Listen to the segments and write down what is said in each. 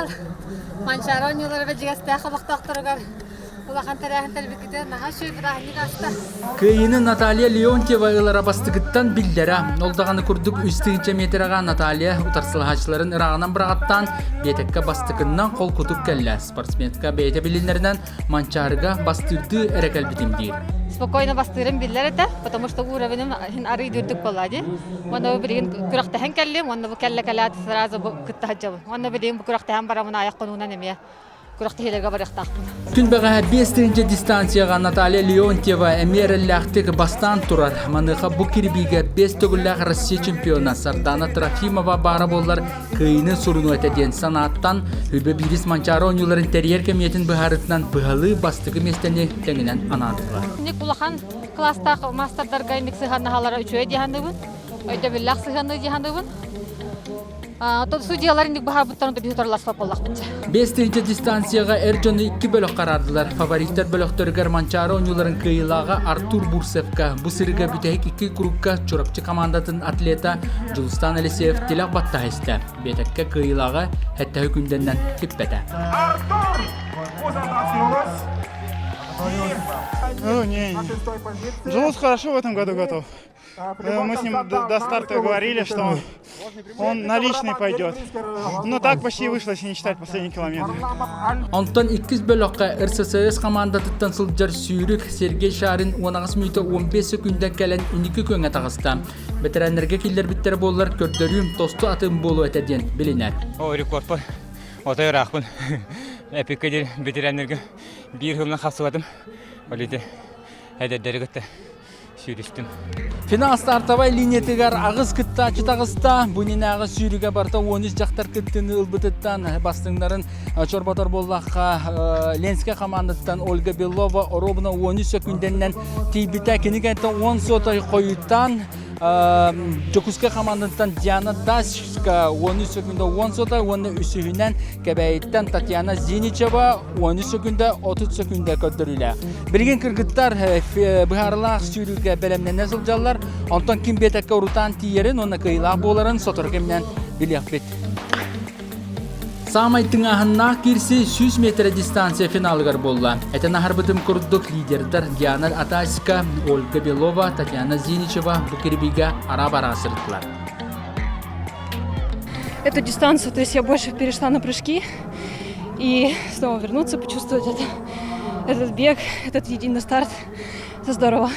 Махтал! Манчаары оонньуулара бэдьигэстээх олохтоохторугар улахан тэрээһин тэрийбиккитигэр наһаа үчүгэй бырааһынньык ааста. Кыайыыны Наталья Леонтьева ылара бастакыттан биллэрэ. Ол даҕаны курдук 3000 миэтэрэҕэ Наталья утарсылаһааччыларын ырааҕынан быраҕаттаан, биэтэккэ бастакыннан холкутук кэллэ. Спортсменка бэйэтэ билинэринэн Манчаарыга бастыырдыы эрэ кэлбитим диир. Спокойно бастыырым биллэр этэ, потому что уровеним иһин арыый үрдүк буолла дии. Уонна бу билигин күрэхтэһэн кэллим, уонна бу кэллэ кэлээт сразу бу кытта сылдьабын. Уонна билигин бу күрэхтэһэн бараммын аайах хонуунан эмиэ күрэхтэһиилэргэ барыахтаахпын. Күн бэҕэһээ 5 тыһыынча дистанцияҕа Наталья Леонтьева эмиэ эрэллээхтик бастаан турар. Маныаха бу кирбиигэ 5 төгүллээх Россия чемпиона Сардана Трофимова баара буоллар кыайыыны сурунуо этэ диэн санааттан Үрбэ биирис Манчаары оонньууларын тэрийэр кэмиэтин быһаарыытынан быһалыы бастакы миэстэни тэҥинэн анаатылар. Инник улахан кылаастаах маастардарга инник сыһыаннаһалара үчүгэй дии саныыбын. Өйдөбүллээх сыһыанныы дии саныыбын. Судьялар инник быһаарбыттарын да биһи торласпат буоллахпыт. 5 тыһыынча дистанцияҕа эр дьону икки бөлөх хараардылар. Фавориттар бөлөхтөрүгэр Манчаары оонньууларын кыайыылааҕа Артур Бурцевка, бу сырыыга бүтэһик икки курукка Чурапчы командатын атлета Дьулустан Алексеев тилэх баттаһа истэ. Биэтэккэ кыайыылааҕа хэттэһи күндэннэн типпэтэ. Артур! Ну, не, Джулс хорошо в этом году готов. Мы с ним до старта говорили, что он наличный пойдет. Но так почти вышло, если не считать последний километр. Онтон иккис бөлөххө РССС хамаандатыттан сылдьар сүүрүк Сергей Шарин 18 мүнүүтэ 15 секүндэ кэлэн инники күөҥҥэ таҕыста. Бэтэрээннэргэ киллэрбиттэрэ буоллар көрдөрүүм тосту атын буолуо этэ диэн билинэр. О, рекордпар отой ыраахпын. Эпиккэ диэн бэтэрээннэргэ биир сылынан хапсыбатым. Ол ити эдэрдэри кытта сүүрүстүм. Финал стартовай линиятыгар аҕыс кыттааччы таҕыста. Бу иннинээҕи сүүрүүгэ барыта 13 дьахтар кыттыыны ылбытыттан бастыҥнарын чорботор буоллахха Ленскэй хамаандаттан Ольга Белова оруобуна 13 сөкүүндэннэн тиийбитэ. Кини кэнниттэн 10 сотой хойутаан Дьокуускай хамаандаттан Диана Дасчка 13 сөкүүндэ 10 сотой уонна үсүһүнэн Кэбээйиттэн Татьяна Зиничева 13 сөкүүндэ 30 сөкүүндэ көрдөрүүлээх. Билигин кыргыттар быһаарылаах сүүрүүгэ бэлэмнэнэ сылдьаллар. Онтон ким биэтэккэ урутаан тиийэрин уонна кыайыылаах буоларын сотору кэминэн билиэхпит. Саамай тыҥааһыннаах киирсии 100 метрэ дистанция финалыгар буолла. Этэн аһарбытым курдук лидердар Диана Атасика, Ольга Белова, Татьяна Зиничева бу кирбиигэ ара-бара сырыттылар. Эту дистанцию, то есть я больше перешла на прыжки и снова вернуться, почувствовать это, этот бег, этот единый старт. Это здорово.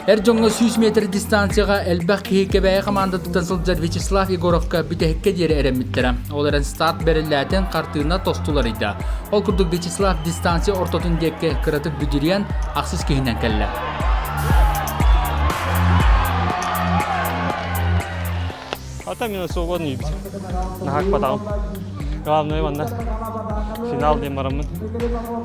Эр дьоҥҥо 100 метр дистанцияҕа элбэх киһи Кэбээйи хамаандатыттан сылдьар Вячеслав Егоровка бүтэһиккэ диэри эрэммиттэрэ. Ол эрэн старт бэриллээтин хартыына тосту уларыйда. Ол курдук Вячеслав дистанция ортотун диэки кыратык бүдүрүйэн ахсыс киһинэн кэллэ. А там мен свободный бит. Наһаак Главное манна финал диэн бараммын.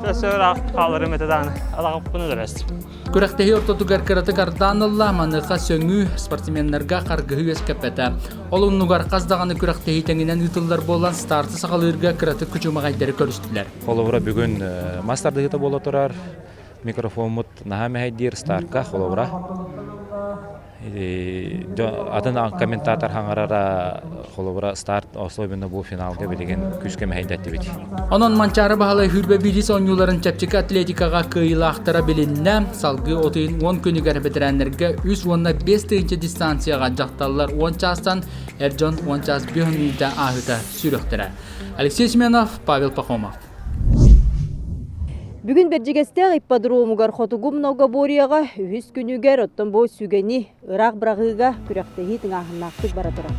Өссө хааларым этэ даҕаны алаҕаппын өлөрөс. Күрэхтэһии ортотугар кыратык ардаан ылла, маныаха сөҥүү спортсменнарга харгыһы үөскэппэтэ. Ол оннугар хас даҕаны күрэхтэһии тэҥинэн ыытыллар буолан старты саҕалыырга кыратык күчүмэҕэйдэри көрүстүлэр. Холобура бүгүн мас тардыһыыта буола турар. Микрофоммут наһаа мэһэйдиир старка холобура. Атын комментатор хаҥарара холобура старт особенно бу финалга билигин күүскэ мэһэйдэттибит. Онон Манчаары Баһылай Хүрбэ биирис оонньууларын чэпчэки атлетикаҕа кыайыылаахтара билиннэ. Салгыы от ыйын 10 күнүгэр бэтэрээннэргэ 3 уонна 5 тыһыынча дистанцияҕа дьахталлар 10 чаастан, эр дьон 10 чаас 5 мүнүүтэ ааһыыта сүүрүөхтэрэ. Алексей Семенов, Павел Пахомов. Бүгүн Бэрдьигэстээх ипподромугар Хотугу многоборьеҕа үһүс күнүгэр оттон бу сүгэни ыраах быраҕыыга күрэхтэһии тыҥааһыннаахтык бара турар.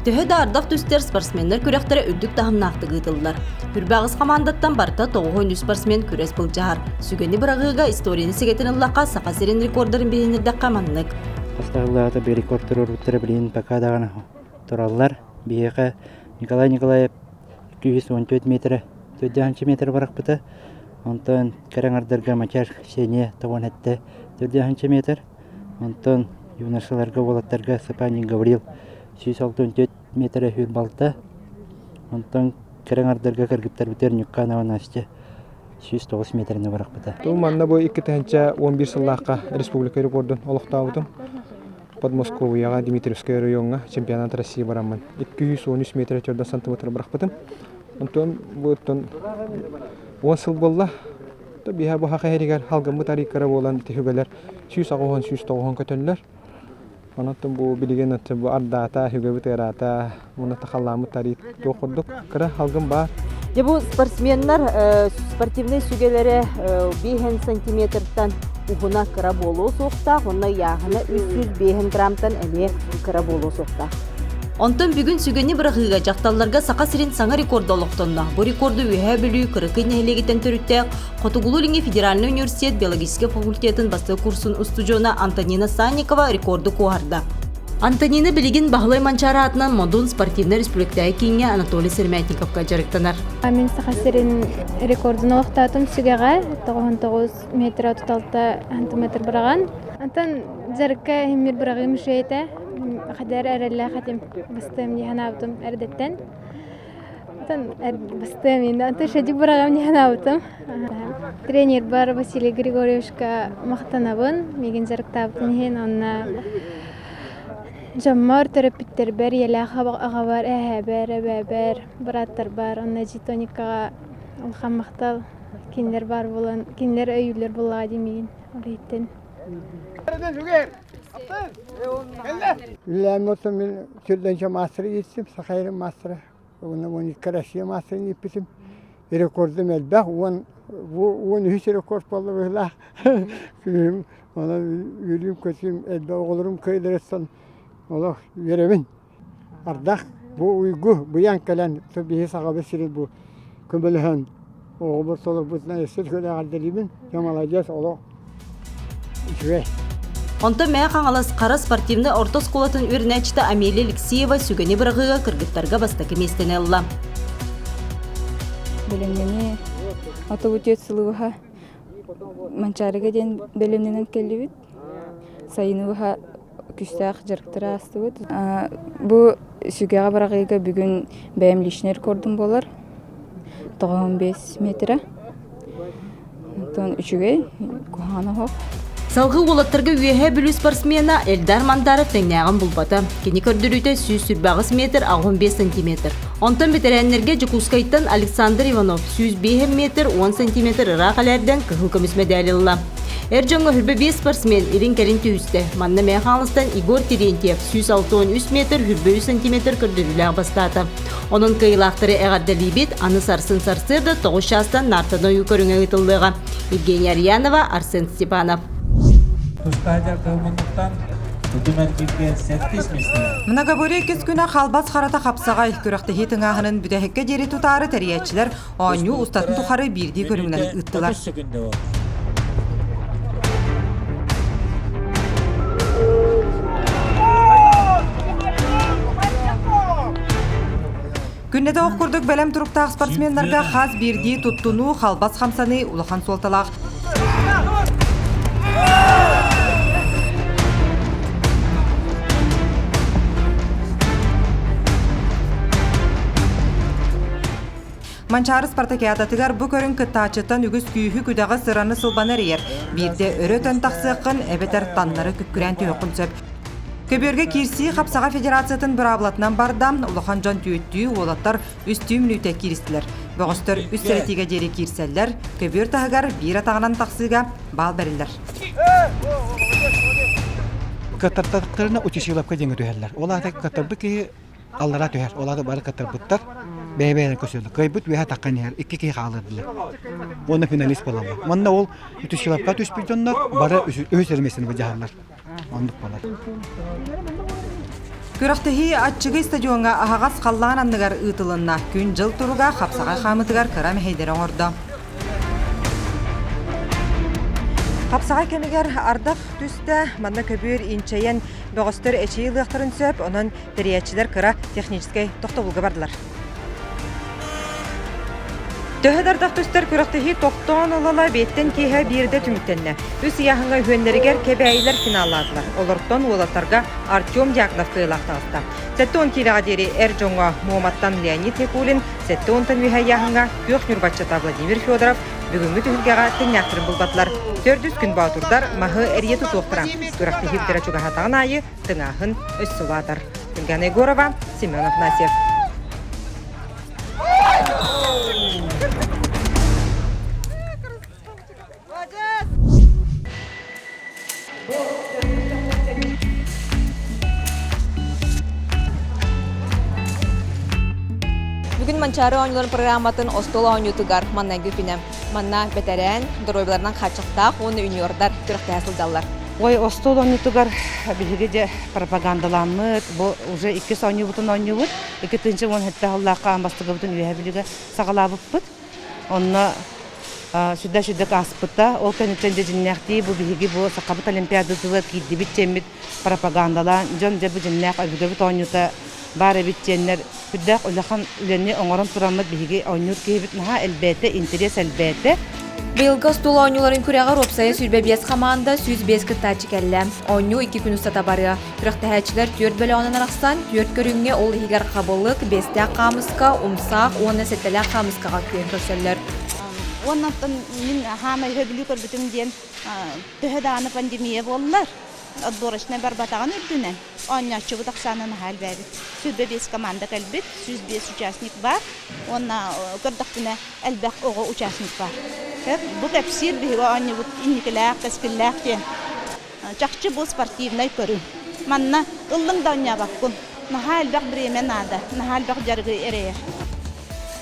Төһө да ардах түстэр спортсменнар күрэхтэрэ үрдүк таһымнаахтык ыытыллар. Хүрбэ аҕыс хамаандаттан барыта 93 спортсмен күрэс былдьаһар. Сүгэни быраҕыыга историяны сигэтин ыллахха Саха сирин рекордарын билиһиннэрдэххэ маннык. Бастакылаата би рекорд туруорбуттара билигин пока даҕаны тураллар. Биһиэхэ Николай Николаев 214 метрэ, 4 метр барахпыта. Онтон кэрэ аҥардарга Мачар Ксения тоҕон эттэ 4 метр. Онтон юношаларга уолаттарга Сапанин Гаврил 164 метрэ үһүр балта. Онтон кэрэ аҥардарга кыргыттарбытыгар Ньукканова Настя 109 метрини барахпыта. Ту манна бу 2011 сыллаахха республика рекордун олохтообутум. Подмосковьеҕа Дмитриевскай оройуоҥҥа чемпионат России бараммын 213 метр 4 сантиметр бырахпытым. Онтон бу оттон 10 сыл буолла. Биһа бу хаха иһигэр халгыммыт арыйкара буолан түһүгэлэр 180 190 көтөллөр. Онон бу билигин бу ардаата, үгэбит ыараата, уонна халлааммыт тарыйт туох курдук кыра халгым баар. Дьэ бу спортсменнар спортивнай сүгэлэрэ 5 сантиметртан уһуна кыра буолуо суохтаах, уонна ыйааһына 305 граммтан эмиэ кыра буолуо суохтаах. Онтон бүгүн сүгэни быраҕыыга дьахталларга Саха сирин саҥа рекорда олохтонно. Бу рекорду Үөһээ Бүлүү Кырыкый нэһилиэгиттэн төрүттээх Хотугулуу-Илиҥҥи федеральнай университет биологическай факультетын бастакы курсун устудьуона Антонина Санникова рекорду куоһарда. Антонина билигин Баһылай Манчаары аатынан Модун спортивнай республиктааҕы кииҥҥэ Анатолий Сыромятниковка дьарыктанар. Мин Саха сирин рекордун олохтоотум сүгэҕэ 99 метр 36 сантиметр быраҕан. Онтон дьарыкка иһиммир быраҕыым үчүгэй этэ. Хадэр эрэллээх этим бастыам дии санаабытым эрдэттэн. Атын бастыам инде аты шадик быраҕам дии санаабытым. Тренербар Василий Григорьевичка махтанабын, миигин дьарыктаабытын иһин уонна дьоммор, төрөппүттэрбэр, ийэлээх аҕабар, эһээбэр, эбээбэр, бырааттарбар уонна Житоникаҕа улахан махтал. Кинилэр баар буолан, кинилэр өйүүллэр буоллаҕа дии миигин ол иһиттэн. Үлэлээн отон мин сүрдэнчэ маастары ииттим, Сахайрын маастара. Уонна 12 Россия маастарын ииппитим. Рекордум элбэх, уон бу 13 рекорд буолла быһыылаах. Күүһүм, онон үөрүүм-көтүүм элбэх оҕолорум кыайдарыттан олох үөрэбин. Ардах бу уйгу быйаҥ кэлэн биһи сахабыт сирин бу көмөлөһөн оҕобут солорбутунан өссө күрэҕэрдэлиибин. Дьэ маладьыас олох үчүгэй. Онтон Мэҥэ Хаҥалас Хара спортивнай орто оскуолатын үөрэнээччитэ Амелия Алексеева сүгэни быраҕыыга кыргыттарга бастакы миэстэни ылла. Бэлэмнэнии отобутүөт сылыбыһа Манчаарыга диэн бэлэмнэнэн кэллибит. Сайыны быһа күүстээх дьарыктары аастыбыт. Бу сүгэҕэ быраҕыыга бүгүн бэйэм личный рекордум буолар. 95 метрэ. Онтон үчүгэй, куһаҕана суох. Салгыы уолаттарга Үөһээ Бүлүү спортсмена Эльдар Мандаров тэҥнээҕин булбата. Кини көрдөрүүтэ 128 метр 85 сантиметр. Онтон бэтэрээннэргэ Дьокуускайтан Александр Иванов 105 метр 10 сантиметр ыраах элээрдэн кыһыл көмүс мэдээли ылла. Эр дьоҥҥо 25 спортсмен илин-кэлин түһүстэ. Манна Мэҥэ Хаҥаластан Егор Терентьев 163 метр 23 сантиметр көрдөрүүлээх бастаата. Онон кыайыылаахтары эҕэрдэлиибит. Аны сарсын сарсыарда 9 чаастан Наартаны ойуу көрүҥэ ыытыллыаҕа. Евгения Арьянова, Арсен Степанов. Многоборье иккис күнэ халбас харата хапсаҕай күрэхтэһии тыҥааһынын бүтэһиккэ диэри тутаары тэрийээччилэр оонньуу устатын тухары биирдии көрүҥүнэн ыыттылар. Күннэтэ ох курдук бэлэм туруктаах спортсменнарга хас биирдии туттунуу, халбас хамсаныы улахан суолталаах. Манчаары спартакиадатыгар бу көрүҥ кыттааччыттан үгүс күүһү-күдэҕи сыраны-сылбаны эрийэр. Биирдэ өрө өтөн тахсыаххын эбэтэр таннары күккүрээн түһүөххүн сөп. Көбүөргэ киирсии Хапсаҕа федерациятын быраабылатынан барда, улахан дьон түөттүү, уолаттар үстүү мүнүүтэ кииристилэр. Бөҕөстөр үс сэрэтиигэ диэри киирсэллэр, көбүөр таһыгар биир атаҕынан тахсыыга баал бэриллэр. Кыаттартахтарына Утишиловка диэҥҥэ түһэллэр. Ол аата кыаттарбыт киһи аллара түһэр. Ол аата бары кыттарбыттар. Бэйэ-бэйэлэрин көрсөллөр. Кыайбыт үөһэ таххан иһэр. Икки киһи хаалырдылар. Уонна финалист буолаллар. Манна ол Үтүсилапка түспүт дьоннор бары үһүс эрэ миэстэни былдьаһаллар. Оннук буолар. Күрэхтэһии аччыгый стадиоҥҥа аһаҕас халлаан анныгар ыытылынна. Күн-дьыл туруга хапсаҕай хаамытыгар кыра мэһэйдэри оҥордо. Хапсаҕай кэмигэр ардах түстэ, манна көбүөр инчэйэн бөҕөстөр эчийи ылыахтарын сөп, онон тэрийээччилэр кыра техническэй тохтобулга бардылар. Төһө да ардах түстэр күрэхтэһии тохтоон ылала биэттэн киэһэ биирдэ түмүктэннэ. Үс ыйааһыҥҥа үһүөннэригэр кэбээйилэр финаллаатылар. Олортон уолаттарга Артем Дьяконов кыайыылаах таҕыста. 70 киилэҕэ диэри эр дьоҥҥо Муоматтан Леонид Никулин, 70-тан үөһэ ыйааһыҥҥа Күөх Ньурбаччыта Владимир Федоров бүгүҥҥү түһүлгэҕэ тэҥнээхтэрин булбатылар. Төрдүс күн боотурдар маһы эрийэ тутуохтара. Күрэхтэһии бүтэрэ чугаһаатаҕын аайы тыҥааһын өссө улаатар. Ульяна Егорова, Семен Афанасьев. Бүгүн Манчаары оонньууларын программатын остуол оонньуутугар маннайгы күнэ. Манна бэтэрээн, доруобуйаларынан хааччахтаах уонна юниордар күрэхтэһэ сылдьаллар. Ой, остуол оонньуутугар биһиги дьэ пропагандаламмыт, бу уже иккис оонньуубутун оонньуубут. 2017 сыллаахха аан бастакыбытын Үөһээ Бүлүүгэ саҕалаабыппыт. Онно сүдэ-сүдэ ааспыта. Ол кэнниттэн дьэ дьиннээхтии бу биһиги бу Сахабыт Олимпиадатыгар киирдибит диэммит пропагандалаан, дьон дьэ бу дьиннээх өбүгэбит оонньуута баар эбит диэннэр сүрдээх улахан үлэни оҥорон тураммыт биһиги оонньуур киһибит наһаа элбээтэ, интэриэс элбээтэ. Быйылгы остуол оонньууларын күрэҕэр уопсайа 25 хамаанда 105 кыттааччы кэллэ. Оонньуу икки күн устата барыа. Күрэхтэһээччилэр түөрт бөлөҕүнэн арахсан, түөрт көрүҥҥэ ол иһигэр хабылык, биэстээх хаамыска, умсаах уонна сэттэлээх хаамыскаҕа күөн көрсөллөр. Уонна оттон мин хаамай сөбүлүү көрбүтүм диэн төһө даҕаны пандемия буоллар, отборочнай барбатаҕын үрдүнэн оонньооччубут ахсаана наһаа элбээбит. 25 команда кэлбит, 105 участник баар уонна көрдөхпүнэ элбэх оҕо участник баар. Бу кэпсиир биһиги оонньуубут инникилээх, кэскиллээх диэн. Чахчы бу спортивнай көрүҥ. Манна ыллыҥ да оонньообоккун. Наһаа элбэх бириэмэ наада, наһаа элбэх дьарыгы эрэйэр.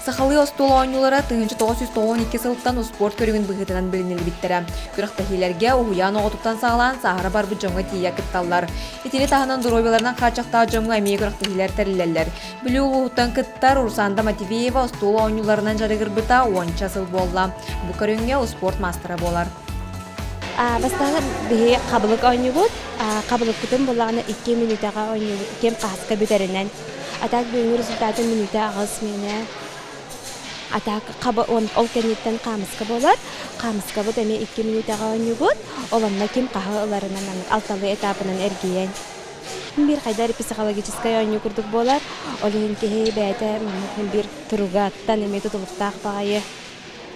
Сахалыы остуол оонньуулара 1992 сылтан успуорт көрүҥүн быһыытынан билиниллибиттэрэ. Күрэхтэһиилэргэ уһуйаан оҕотуттан саҕалаан сааһыра барбыт дьоҥҥо тиийэ кытталлар. Итини таһынан доруобуйаларынан хааччахтаах дьоҥҥо эмиэ күрэхтэһиилэр тэриллэллэр. Бүлүү улууһуттан кыттар Русанда Матвеева остуол оонньууларынан дьарыгырбыта уонча сыл буолла. Бу көрүҥҥэ успуорт маастара буолар. Бастаан биһи хабылык оонньуубут. Хабылыкпытын буллаҕына икки мүнүүтэҕэ оонньуубут, ким хаһыска бүтэринэн. А так бүгүҥҥү результатын мүнүүтэ аҕыс миэнэ. А так ол кэнниттэн хаамыска буолар. Хаамыскабыт эмиэ икки мүнүүтэҕэ оонньуубут. Ол онно ким хаһы ыларынан алталыы этапынан эргийэн. Биир хайда эрэ психологическай оонньуу курдук буолар. Ол иһин киһи бэйэтэ маннык биир туругаттан эмиэ тутулуктаах баҕайы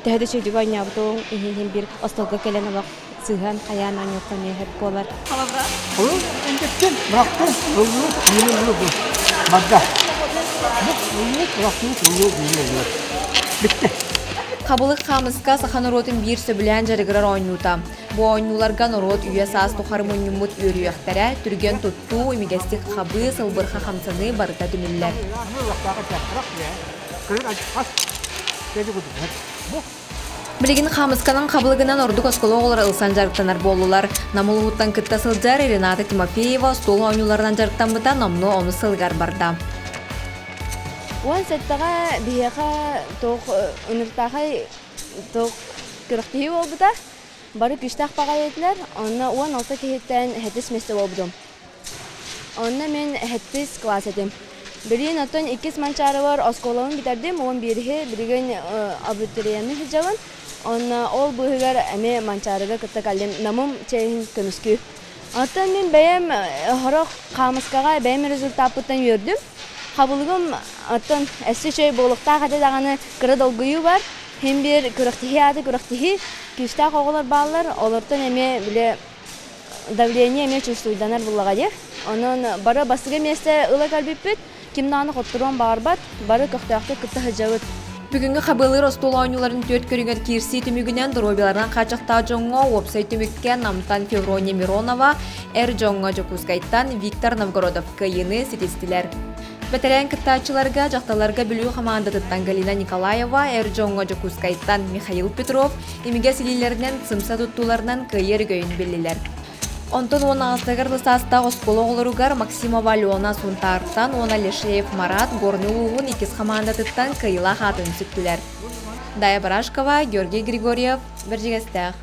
Төһө да үчүгэйдик оонньообутуҥ иһин иһин биир остуолга кэлэн олох сыыһан хайаан оонньуохха эмиэ сөп буолар. Хабылык хаамыска саха норуотун биир сөбүлээн дьарыгырар оонньуута. Бу оонньууларга норуот үйэ-саас тухары мунньуммут үөрүйэхтэрэ, түргэн туттуу, имигэстик хабыы, сылбырха хамсаныы барыта түмүллэр. Билигин хаамысканан хабылыгынан ордук оскуола оҕолоро ылсан дьарыктанар буоллулар. Нам улууһуттан кытта сылдьар Рената Тимофеева остуол оонньууларынан дьарыктаммыта номнуо онус сылыгар барда. Уон сэттэҕэ биһиэхэ туох ыныртаахай туох күрэхтэһии буолбута. Бары күүстээх баҕайы этилэр. Онно 16 киһиттэн сэттис миэстэ буолбутум. Онно мин сэттис класс этим. Билигин оттон иккис Манчаарыбар оскуолабын бүтэрдим, уон биириһи билигин абитуриены сылдьабын. Онно ол быыһыгар эмиэ Манчаарыга кытта кэллим, Намым чэйин көмүскүү. Оттон мин бэйэм сорох хаамыскаҕа бэйэм результаппыттан үөрдүм. Хабылыгым оттон өссө үчүгэй буолуохтаах этэ даҕаны кыра долгуйуу бар. Син биир күрэхтэһии аата күрэхтэһии. Күүстээх оҕолор бааллар, олортон эмиэ били давление эмиэ чувствуйданар буллаҕа дии. Онон бары бастакы миэстэ ыла кэлбиппит, ким даҕаны хотторуон баҕарбат, бары көхтөөхтүк кытта сылдьабыт. Бүгүҥҥү хабыалыыр остуол оонньууларын түөрт көрүҥэр киирсии түмүгүнэн доруобуйаларынан хааччахтаах дьоҥҥо уопсай түмүккэ Намтан Феврония Миронова, эр дьоҥҥо Дьокуускайтан Виктор Новгородов кыайыыны ситистилэр. Бэтэрээн кыттааччыларга дьахталларга Бүлүү хамаандатыттан Галина Николаева, эр дьоҥҥо Дьокуускайтан Михаил Петров имигэс илиилэринэн, сымса туттууларынан кыайыы өрөгөйүн биллилэр. Онтон уон аҕыстагар саастаах оскуола оҕолоругар Максимова Алена Сунтаартан уонна Лешеев Марат Горнай улууһун иккис хамаандатыттан кыайыылаах аатын сүктүлэр. Дая Барашкова, Георгий Григорьев, Бэрдьигэстээх.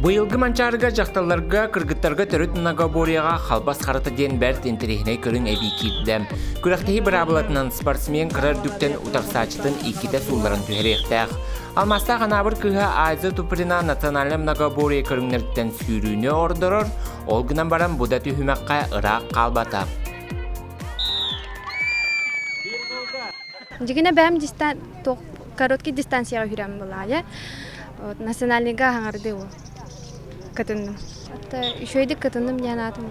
Быйылгы Манчаарыга дьахталларга, кыргыттарга төрүт многоборьеҕа халбас харата диэн бэрт интэриэһинэй көрүҥ эбии киирдэ. Күрэхтэһии быраабылатынан спортсмен кыра үрдүктэн утарсааччытын иккитэ суулларан түһэриэхтээх. Алмаастаах Анаабыр кыыһа Айза Туприна национальнай многоборье көрүҥнэриттэн сүүрүүнү ордорор, ол гынан баран бу да түһүмэххэ ыраах хаалбата. Дьигинэ бэйэм короткий дистанцияҕа үһүрэн былаайа. Вот, национальныйга хаҥарды ол кытынным. Үчүгэйдик кытынным диэн аатым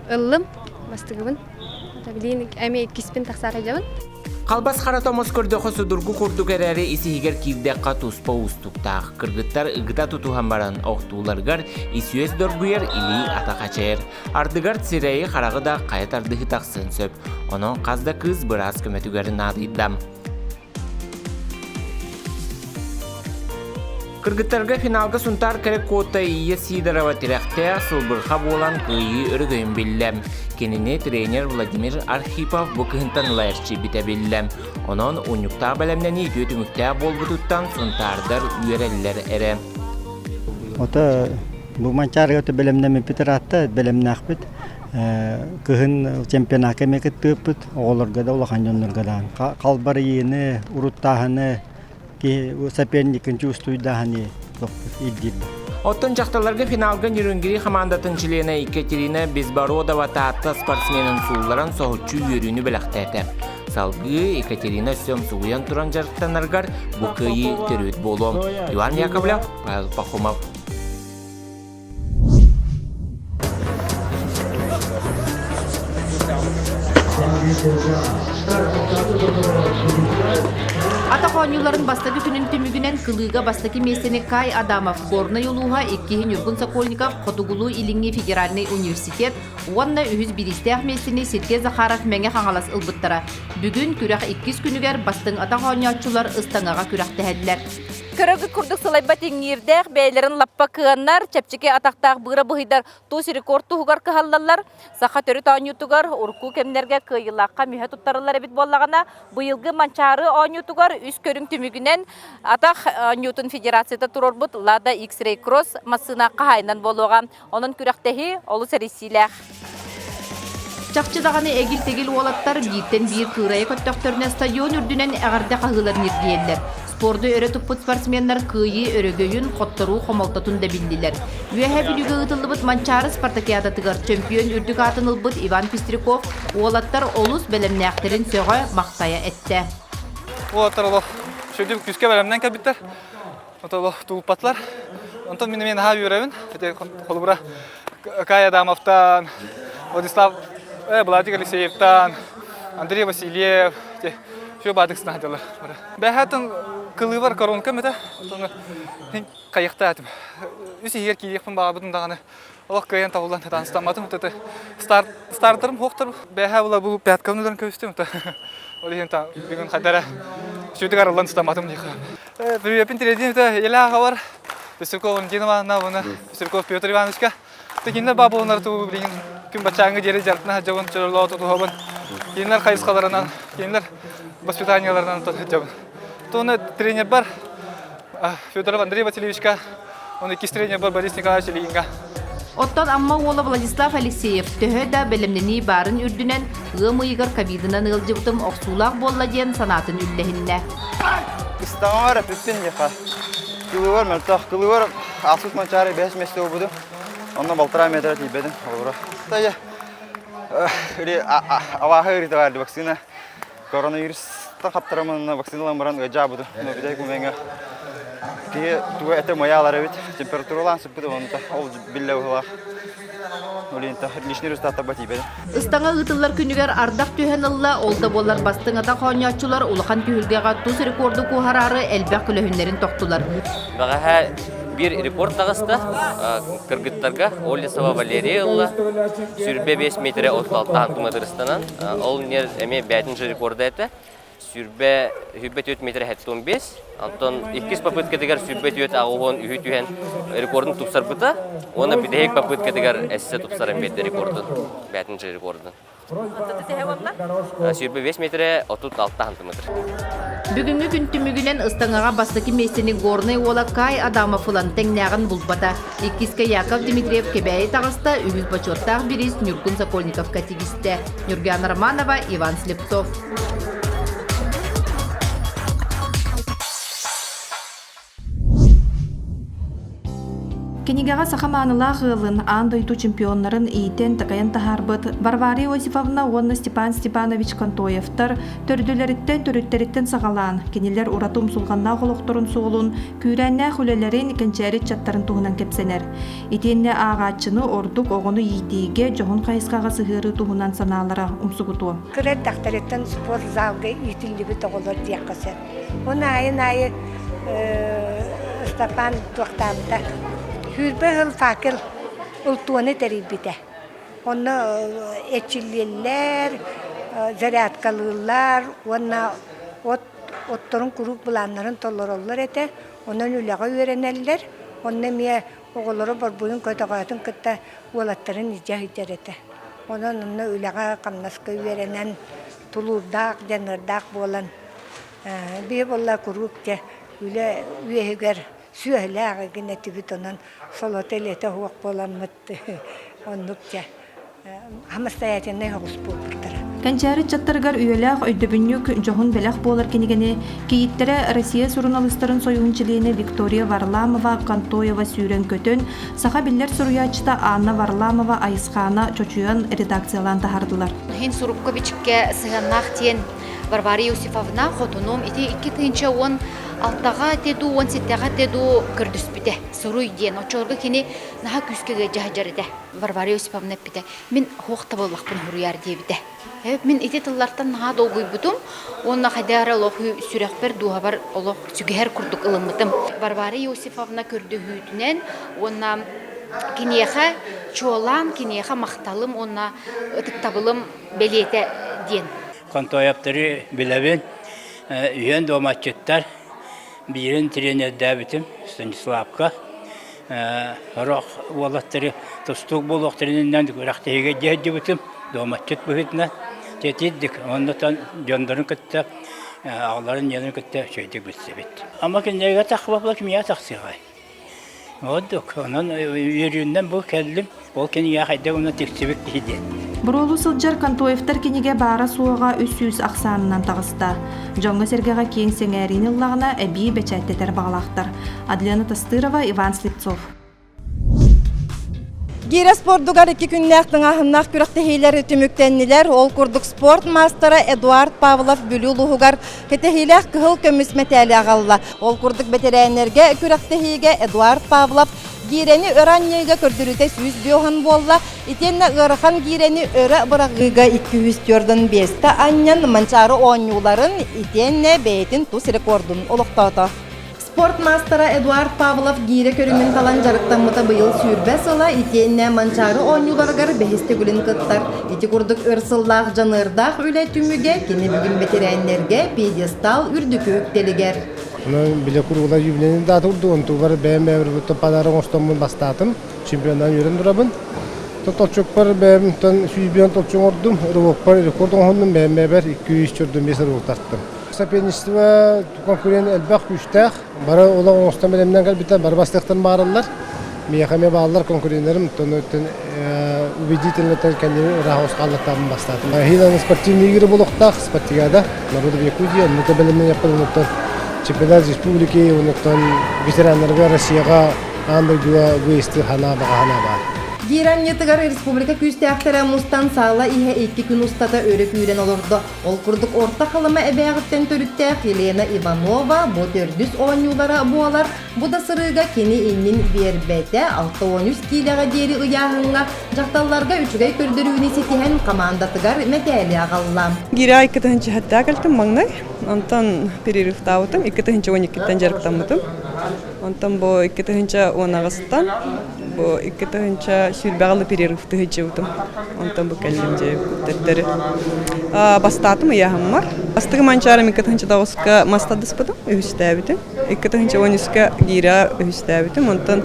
ыллым, бастыгыбын. Билигин эмиэ иккиспин тахсаары дьабын. Халбас хара томос көрдөхө судургу курдук эрээри ис-иһигэр киирдэххэ туспа уустуктаах. Кыргыттар ыгыта тутуһан баран охтууларыгар ис-үөс доргуйар, илии-атах ачайар. Ардыгар сирэйи-хараҕы да хайа тардыһыы тахсыан сөп. Онон хас да кыыс быраас көмөтүгэр наадыйда. Кыргыттарга финалга Сунтаар кэрэ куота Ия Сидорова тирэхтээх сылбырха буолан кыайыы өрөгөйүн биллэ. Кинини тренер Владимир Архипов бу кыһынтан ыла эрчийбитэ биллэ. Онон унньуктаах бэлэмнэнии үтүө түмүктээх буолбутуттан сунтаардар үөрэллэр эрэ. Ото бу Манчаарыга бэлэмнэммиппит ыраатта, бэлэмнээхпит. Кыһын чемпионакка эмиэ кыттыыппыт, оҕолорго да улахан дьоннорго даҕаны. Халбарыйыыны, уруттааһыны, киһи соперникын чувствуйдааһыны ирдиир. Оттон дьахталларга финалга Нерюнгри хамаандатын чилиэнэ Екатерина Безбородова Таатта спортсменын суулларан соһуччу үөрүүнү бэлэхтээтэ. Салгыы Екатерина өссө умсугуйан туран дьарыктанарыгар бу кыайыы төрүт буолуо. Иван Яковлев, Павел Пахомов. Атах оонньууларын бастакы күнүн түмүгүнэн кылыыга бастакы миэстэни Кай Адамов, Горнай улууһа, иккиһи Ньургун Сокольников, Хотугулуу-Илиҥҥи федеральнай университет уонна үһүс бириистээх миэстэни Сергей Захаров Мэҥэ Хаҥалас ылбыттара. Бүгүн күрэх иккис күнүгэр бастыҥ атах оонньооччулар ыстаҥаҕа күрэхтэһэллэр. Көрөгүт курдук сылайбат иҥиирдээх, бэйэлэрин лаппа кыаннар, чэпчэки атахтаах быыра быһыйдар тус рекорд туһугар кыһаллаллар. Саха төрүт оонньуутугар урукку кэмнэргэ кыайыылаахха мүһэ туттарыллар эбит буоллаҕына, быйылгы Манчаары оонньуутугар үс көрүҥ түмүгүнэн атах оонньуутун федерацията туруорбут Лада X-Ray Cross массыына хаһаайынан буолуоҕа. Онон күрэхтэһии олус эрийсиилээх. Чахчы даҕаны эгил-тэгил уолаттар бииртэн биир кыырайа көттөхтөрүнэ стадион үрдүнэн эҕэрдэ хаһыылар ньиргийэллэр. Спорду өрө туппут спортсменнар кыайыы өрөгөйүн, хотторуу хомолтотун да биллилэр. Үөһээ Бүлүүгэ ыытыллыбыт Манчаары спартакиадатыгар чөмпүйүөн үрдүк аатын ылбыт Иван Пестряков уолаттар олус бэлэмнээхтэрин сөҕө, махтайа эттэ. Уолаттар олох сүрдүк күүскэ бэлэмнэн кэлбиттэр. Олох тулуппатылар. Онтон мин эмиэ наһаа үөрэбин. Ити холобура Кай Адамовтан, Владислав Владик Алексеевтан, Андрей Васильев, все баадык снаһдылар. Бэһэтин кылыыбар коронка мэтэ, онтон хайыхтаатым. Үс иһигэр киириэхпин баҕарбытым даҕаны олох кыайан табыллан танстамматым. Старт стартерым хуохтар бэһэ була бу пятканы ударан көстүм. Ол иһин бүгүн хайдара сүтүк арыллан сытамматым диэхэ. Привепин тириэдин это Еля бар. Пестряков Валентина Ивановна, уонна Пестряков Петр Ивановичка. Текиннер баабылынар туу билигин күн бачааҥҥы диэри дьарытына сылдьабын, чоролоо тутуһабын. Кинилэр хайысхаларынан, кинилэр воспитанияларынан сылдьабын. Туона тренер бар Федоров Андрей Васильевичка, он иккис тренер бар Борис Николаевич Ильинга. Оттон Амма уола Владислав Алексеев төһө да бэлэмнэнии баарын үрдүнэн ыам ыйыгар ковидынан ыалдьыбытым охсуулаах буолла диэн санаатын үллэһиннэ. Ыстаҥар эпиппин диэхэ. Кылыыбар мөлтөх. Кылыыбар ааспыт Манчаары бэһис миэстэ буолбутум. Онно балтараа метр тиийбэтим. Холобура. Абааһы ыарыыта баар вакцина. Коронавирустан хаптарамын вакциналан баран ыадьаабытым. Бүтэй кумэҥэ киһи туга этэ мыйаалар эбит. Температуралаан сыппыт онто ол биллэ быһылаах. Лишний результаттарба тиийбэтим. Ыстаҥа ыытыллар күнүгэр ардах түһэн ылла, ол да буоллар бастыҥ атах оонньооччулар улахан түһүлгэҕэ тус рекорду куоһараары элбэх көлөһүннэрин тохтулар. Бэҕэһээ биир рекорд таҕыста. Кыргыттарга Олесова Валерия ылла. 25 метрэ 36 сантиметр Ол эмиэ бээтин же рекорда этэ. 124 метр 75. Онтон иккис попыткатыгар 124 аҕуһун үһү түһэн рекордун тупсарбыта. Уонна бүтэһик попыткатыгар эссе тупсаран биэрдэ рекордун. Бээтин же рекордун. 25 метрэ 36 сантиметр. Бүгүҥҥү күн түмүгүнэн ыстаҥаҕа бастакы миэстэни Горнай уола Кай Адамов ылан тэҥнээҕин булбата. Иккискэ Яков Дмитриев Кэбээйи таҕыста, үһүс бочуоттаах бириис Ньургун Сокольниковка тигистэ. Ньургуяна Романова, Иван Слепцов. Кинигэҕэ саха маанылаах ыалын, аан дойду чемпионнарын иитэн-такайан таһаарбыт Варвара Иосифовна уонна Степан Степанович Контоевтар төрдүлэриттэн төрүттэриттэн саҕалаан, кинилэр ураты умсулҕаннаах олохторун суолун, күүрээннээх үлэлэрин, кэнчээри ыччаттарын туһунан кэпсэнэр. Итиэннэ ааҕааччыны ордук оҕону иитиигэ дьоһун хайысхаҕа сыһыарыы туһунан санаалара умсугутуо. Кыра эрдэхтэриттэн спорт залга иитиллибит оҕолор диэххэ сөп. Оны айын аайы Степан туохтаабыта. Сүүрбэ сыл факел ылтуону тэрийбитэ. Онно эрчиллиэллэр, зарядкалыыллар уонна от отторун куруук былааннарын толороллор этэ. Онон үлэҕэ үөрэнэллэр. Онно эмиэ оҕолоро борбуйун көтөҕөөтүн кытта уолаттарын илдьэ сылдьар этэ. Онон онно үлэҕэ-хамнаска үөрэнэн, тулуурдаах, дьаныардаах буолан биһи буолла куруук дьэ үлэ үөһүгэр сүөһүлээх игин этибит онон солото илэтэ суох буоламмыт оннук дьэ самостоятельнай соҕус буолбуттара. Кэнчээри ыччаттарыгар үйэлээх өйдөбүнньүк дьоһун бэлэх буолар кинигэни кийииттэрэ Россия суруналыыстарын сойууһун чилиэнэ Виктория Варламова Контоева сүүрэн-көтөн, саха биллэр суруйааччыта Анна Варламова Айысхаана чочуйан редакциялаан таһаардылар. Иһин сурукка бичиккэ сыһыаннаах диэн Варвара Иосифовна хотунум ити 2016-ҕа те дуу, 17-ҕэ те дуу көрдөспүтэ. Суруй диэн. Оччолорго кини наһаа күүскэ ыалдьа сылдьар этэ. Варвара Иосифовна эппитэ, мин хуох да буоллахпын суруйаар диэбитэ. Мин ити тыллартан наһаа долгуйбутум уонна хайдах эрэ олох сүрэхпэр, дууһабар олох сүгэһэр курдук ылыммытым. Варвара Иосифовна көрдөһүүтүнэн уонна киниэхэ чуолаан киниэхэ махталым уонна ытыктабылым бэлиэтэ диэн. Контоевтары билэбин, үһүөн дуоматчыттар, биирин тренердээбитим Станиславка. Сорох уолаттары тустуук буолуохтарын күрэхтэһиигэ дьиһдибитим, дуоматчыт быһыытынан. Тиэтирдик, оннотон дьоннорун кытта, аҕаларын ийэлэрин кытта үчүгэйдик билсибит. Ама кинилэргэ тахсыбаппыт кимиэхэ тахсыаҕай? Ордук. Онон үөрүүннэн бу кэллим. Ол кинигэ хайдах уна тиксибит киһи диэн. Буруолуу сылдьар Контоевтар кинигэ баара-суоҕа 300 ахсаанынан таҕыста. Дьоҥҥо-сэргэҕэ киэҥ сэҥээриини ыллаҕына эбии бэчээттэтэр баҕалаахтар. Адлена Тастырова, Иван Слепцов. Гиирэ спордугар икки күннээх тыҥааһыннаах күрэхтэһиилэр түмүктэннилэр. Ол курдук спорт маастара Эдуард Павлов Бүлүү улууһугар кэтэһиилээх кыһыл көмүс мэтээли аҕалла. Ол курдук бэтэрээннэргэ күрэхтэһиигэ Эдуард Павлов гиирэни өрө анньыыга көрдөрүүтэ 105 буолла. Итиэннэ ыарахан гиирэни өрө быраҕыыга 245 анньан Манчаары оонньууларын итиэннэ бэйэтин тус рекордун олохтоото. Спорт маастара Эдуард Павлов гиирэ көрүҥүн талан дьарыктаммыта быйыл сүүрбэ сыла итиэннэ Манчаары оонньууларыгар бэһис төгүлүн кыттар. Ити курдук өр сыллаах дьаныардаах үлэ түмүгэ кини бүгүн бэтэрээннэргэ пьедестал үрдүкү үктэлигэр. Онон билэ куругула юбилейный дата урдук, онтубар бэйэм бэйэбэр подарок оҥостоммун бастаатым. Чемпионнан үөрэн турабын. Толчукпар бэйэм сүүс толчук оҥордум, рывокпар рекорд оҥоһуннум, бэйэм бэйэбэр 245 рывок тартым. Соперничество конкурент элбэх күүстээх, бары олох оҥостон бэлэмнэн кэлбиттэр, бары бастыахтан баараллар. Миэхэ эмиэ бааллар конкуреннарым, онон убедительно кэннибин ыраах хааллаттаабын бастаатым. Хиланы спортивные игры болохтаах, спартакиада, народов Якутии, оннука бэлэмнэн онуттан чемпионат республики, онуттан ветераннарга Россияҕа аан дойдуга выезды ханаа баҕа ханаа баар. Гиранньытыгар республика күүстээхтэрэ мустан саала иһэ икки күн устата өрө күүрэн олордо. Ол курдук Орто Халыма эбээҕиттэн төрүттээх Елена Иванова бу төрдүс оонньуулара буолар. Бу да сырыыга кини иннин биэрбэтэ, 63 киилэҕэ диэри ыйааһыҥҥа дьахталларга үчүгэй көрдөрүүнү ситиһэн хамаандатыгар мэтээли аҕалла. Гиря 2-тыһынча кэлтим маҥнай. Онтон перерывтаабытым, 2-тыһынча 12-ттэн дьарыктаммытым. Онтон бу 2-тыһынча 18-тан бу 2-тыһынча сүүрбэҕэ перерыв тыһыдьыбытым. Онтон бу кэллим дьэ төттөрү. Бастаатым ыйааһыммар. Бастакы манчаарым 2-тыһынча 9-ка мас тардыспытым, үһүстээбитим. 2-тыһынча 13-ка гиирэ үһүстээбитим. Онтон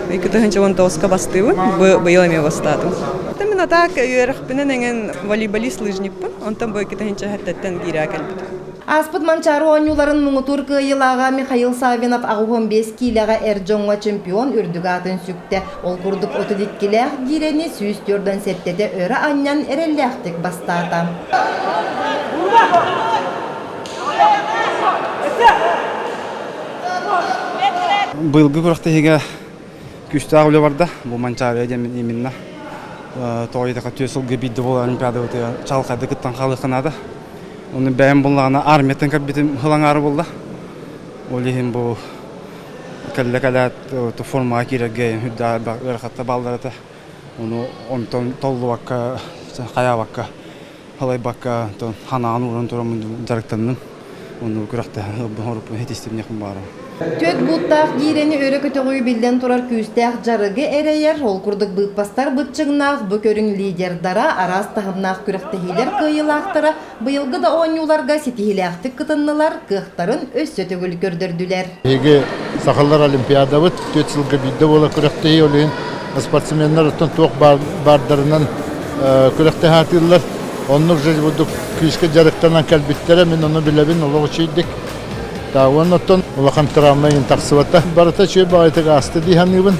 2-тыһынча 19-ка бастыыбын. Бу быйыл эмиэ бастаатым. Мин атаак үөрэхпинэн эҥин волейболист лыжникпын. Онтон бу 2-тыһынча 7-ттэн гиирэ кэлбитим. Ааспыт Манчаары оонньууларын муҥутуур кыайыылааҕа Михаил Саввинов 85 киилэҕэ эр дьоҥҥо чемпион үрдүк аатын сүктэ. Ол курдук 32-лээх гиирэни 147-тэ өрө анньан эрэллээхтик бастаата. Быйылгы күрэхтэһиигэ күүстээх үлэ барда. Бу Манчаарыга диэн именно тоҕо диэтэххэ түөрт сылга биирдэ буолар олимпиадабытыгар чаҕылхайдык кыттан хаалыахха наада. Ону бэйэм буллаҕына армияттан кэлбитим ылаҥаары буолла. Ол иһин бу кэллэ кэлээт формаҕа киирэргэ үрдээх ыарахаттар бааллар этэ. Ону онтон толлубакка, хайаабакка, халайбакка ханаан ууран тураммын дьарыктанным. Ону күрэхтэһэн ылбын хитистим диэхпин баҕарабын. Түөрт бууттаах гиирэни өрө көтөҕүү биллэн турар күүстээх дьарыгы эрэйэр, ол курдук быыппастар быччыҥнаах бу көрүҥ лидердара, араас таһымнаах күрэхтэһиилэр кыайыылаахтара быйылгы да оонньууларга ситиһиилээхтик кытыннылар, кыахтарын өссө төгүл көрдөрдүлэр. Биһиги сахалар олимпиадабыт түөрт сылга биирдэ буолар күрэхтэһии, ол иһин спортсменнар оттон туох баардарынан күрэхтэһэ сатыыллар. Оннук же курдук күүскэ дьарыктанан кэлбиттэрэ, мин ону билэбин, олох үчүгэйдик. Уонна оттон улахан травма иһин тахсыбата. Барыта үчүгэй баҕайытык ааста дии саныыбын.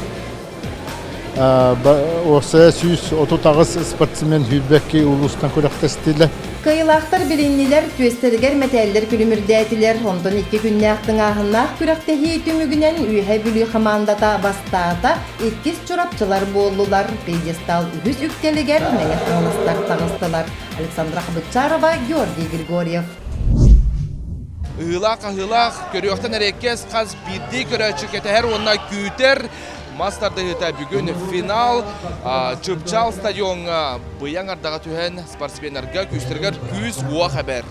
Уопсайа 138 спортсмен сүүрбэкки улуустан күрэхтэстилэр. Кыайыылаахтар билиннилэр, түөстэригэр мэтээллэр күлүмүрдээтилэр. Онтон икки күннээх тыҥааһыннаах күрэхтэһии түмүгүнэн Үөһээ Бүлүү хамаандата бастаата, иккис чурапчылар буоллулар. Пьедестал үһүс үктэлигэр Мэҥэ Хаҥаластар таҕыстылар. Александра Хабытчарова, Георгий Григорьев. Ыһыылаах-хаһыылаах, көрүөхтэн эриэккэс хас биирдии көрөөччү кэтэһэр уонна күүтэр мас тардыһыыта бүгүн финал Чыпчаал стадиоҥҥа быйаҥ ардаҕа түһэн спортсменнарга күүстэригэр күүс-уох эбэр.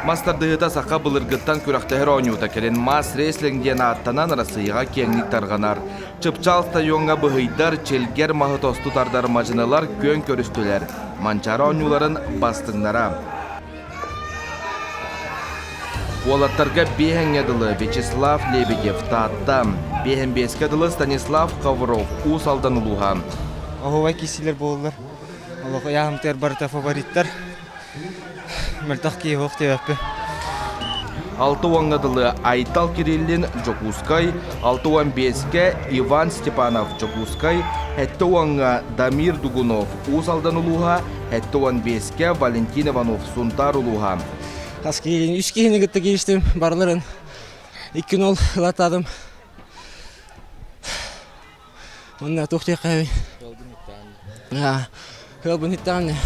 Мас тардыһыыта саха былыргыттан күрэхтэһэр оонньуута кэлин мас-рестлинг диэн ааттанан Россияҕа киэҥник тарҕанар. Чыпчаал стадиоҥҥа быһыйдар, чэлгэр маһы тосту тардар мадьынылар күөн көрүстүлэр. Манчаары оонньууларын бастыҥнара. Уолаттарга биэһэҥҥэ дылы Вячеслав Лебедев, Таатта, биэһэн биэскэ дылы Станислав Ковров, Уус Алдан улууһа. Оһуобай киирсиилэр буоллулар. Олох ыйааһымтыгар барыта фавориттар. Мөлтөх киһи суох диэбэппин. 60-ҥа дылы Айтал Кириллин, Дьокуускай, 65-кэ Иван Степанов, Дьокуускай, 70-ҥа Дамир Дугунов, Уус Алдан улууһа, 75-кэ Валентин Иванов, Сунтаар улууһа. Хас киһини, үс киһини кытта кииристим, барыларын икки нол ылаттаатым. Онно туох диэххэ Ыалбын иттаҕын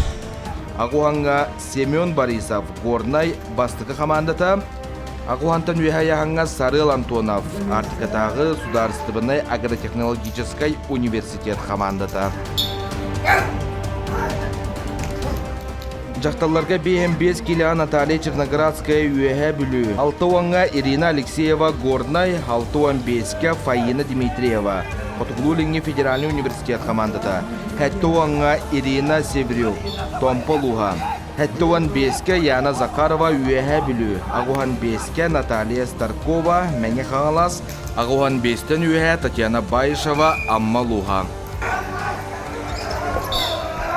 Акуһаҥҥа Семен Борисов, Горнай бастакы хамаандата, Акуһантан үөһэ айаһаҥҥа Сарыал Антонов, Арктикатааҕы судаарыстыбаннай агротехнологическай университет хамаандата. Дьахталларга 55 килоҕа Наталья Черноградская Үөһээ Бүлүү, 60-ҥа Ирина Алексеева Горнай, 65-кэ Фаина Дмитриева, Хотугулуу-Илиҥҥи федеральнай университет хамаандата, 70-ҥа Ирина Севрюк, Томпо улууһа, 75-кэ Яна Захарова Үөһээ Бүлүү, 85-кэ Наталья Старкова Мэҥэ Хаҥалас, 85-тэн үөһээ Татьяна Баишева Амма улууһа.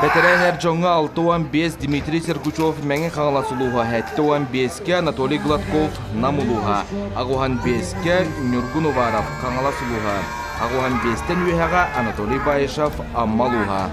Бэтэрээн эр дьоҥҥо 65 Дмитрий Сергучев Мэҥэ Хаҥалас улууһа, 75-кэ Анатолий Гладков Нам улууһа, 85-кэ Ньургун Уваров Хаҥалас улууһа, 85-тэн үөһэҕэ Анатолий Баишев Амма улууһа.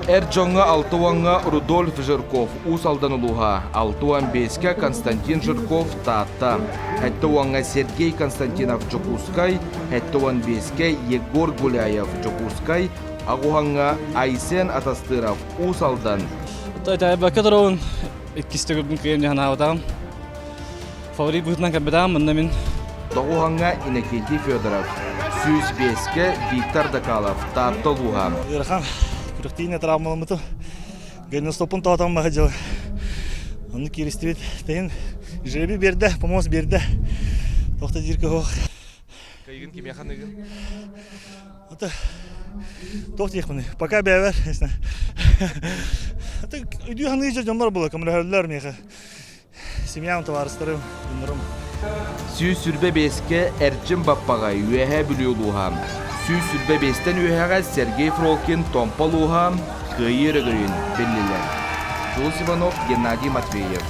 Эр дьоҥҥо 60-ҥа Рудольф Жирков Уус Алдан улууһа, 65-кэ Константин Жирков Таатта, 70-ҥа Сергей Константинов Дьокуускай, 75-кэ Егор Гуляев Дьокуускай, аҕуһаҥҥа Айсен Атастыров Уус Алдан. Таайбакка туругун иккис төгүлбүн кыайым дии санаабатаҕым. Фаворит быһыытынан кэлбэтэҕим манна мин. Тоҕуһаҥҥа Иннокентий Федоров, 105-кэ Виктор Докалов, Таатта улууһа. Ыарахан күрэхтиинэ травмаламмытым. Голеностоппун тоотон маһы дьыл. Онну кииристибит. Тэһин жребий биэрдэ, помост биэрдэ. Тохто диир кыһох. Кыйгын кимиэхэ аныгын? Это туох диэхпиний? Пока бэйэбэр, если. Это үйдүү саныы дьоннор була көмөлөһөллөр миэхэ. Семьям, табаарыстарым, дьоннорум. 125-кэ Эрчим Баппаҕай, Үөһээ Бүлүү улууһа. 125-тэн үөһэҕэ Сергей Фролкин, Томпо улууһа. кыайыы өрөгөйүн биллилэр. Дьулус Иванов, Геннадий Матвеев.